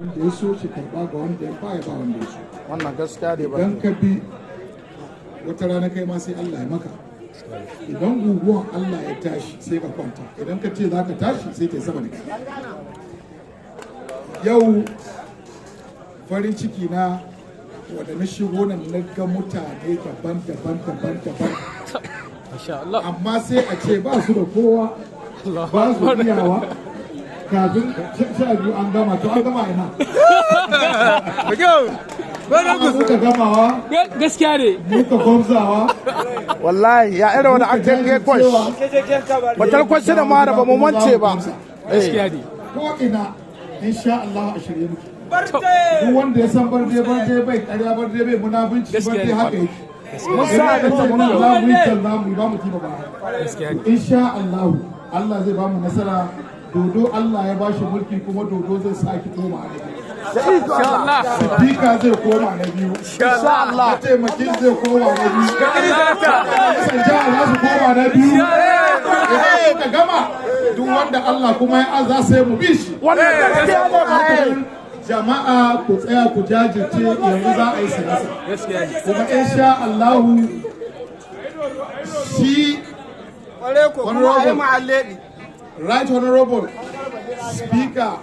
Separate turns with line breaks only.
Wanda ya so shi karba, ga wanda ya ba, ya ba wanda ya so.
Wannan gaskiya ne ba.
Idan ka bi, wata rana kai ma sai Allah ya maka. Idan guguwan Allah ya tashi, sai ka kwanta. Idan ka ce za ka tashi, sai ta yi sama da kai. Yau farin ciki na wanda na shigo nan, na ga mutane daban-daban, daban-daban.
Masha Allah.
Amma sai a ce ba su da kowa, ba su iyawa. Kafin 12 an gama. To, an gama ina? Amma muka gamawa.
Gaskiya ne.
Muka gwamzawa.
Wallahi ya irin wani an kai kwash batar kwashi da mara ba mu mance ba.
Gaskiya ne.
Ko ina, insha Allah, a shirye muke. Duk wanda ya san Barde, Barde bai karya, Barde bai munafunci.
Gaskiya
Barde
ne.
haka yake. Mun sa da ce mun za mu yi can, za mu yi ba mu tiba ba.
Gaskiya ne.
Insha Allah, Allah zai ba mu nasara. Dodo Allah ya bashi mulki, kuma dodo zai saki koma a biyu.
Da iko Allah.
Speaker zai koma na biyu.
Insha Allah.
Mataimakin zai koma na biyu. Majalisar jiha za su koma na biyu. Idan suka gama, duk wanda Allah kuma ya aza, sai mu bi shi.
Wannan gaskiya ne ba.
Jama'a, ku tsaya ku jajirce. Yanzu za a yi siyasa.
Gaskiya ne.
Kuma insha Allahu shi honorable, right honorable speaker.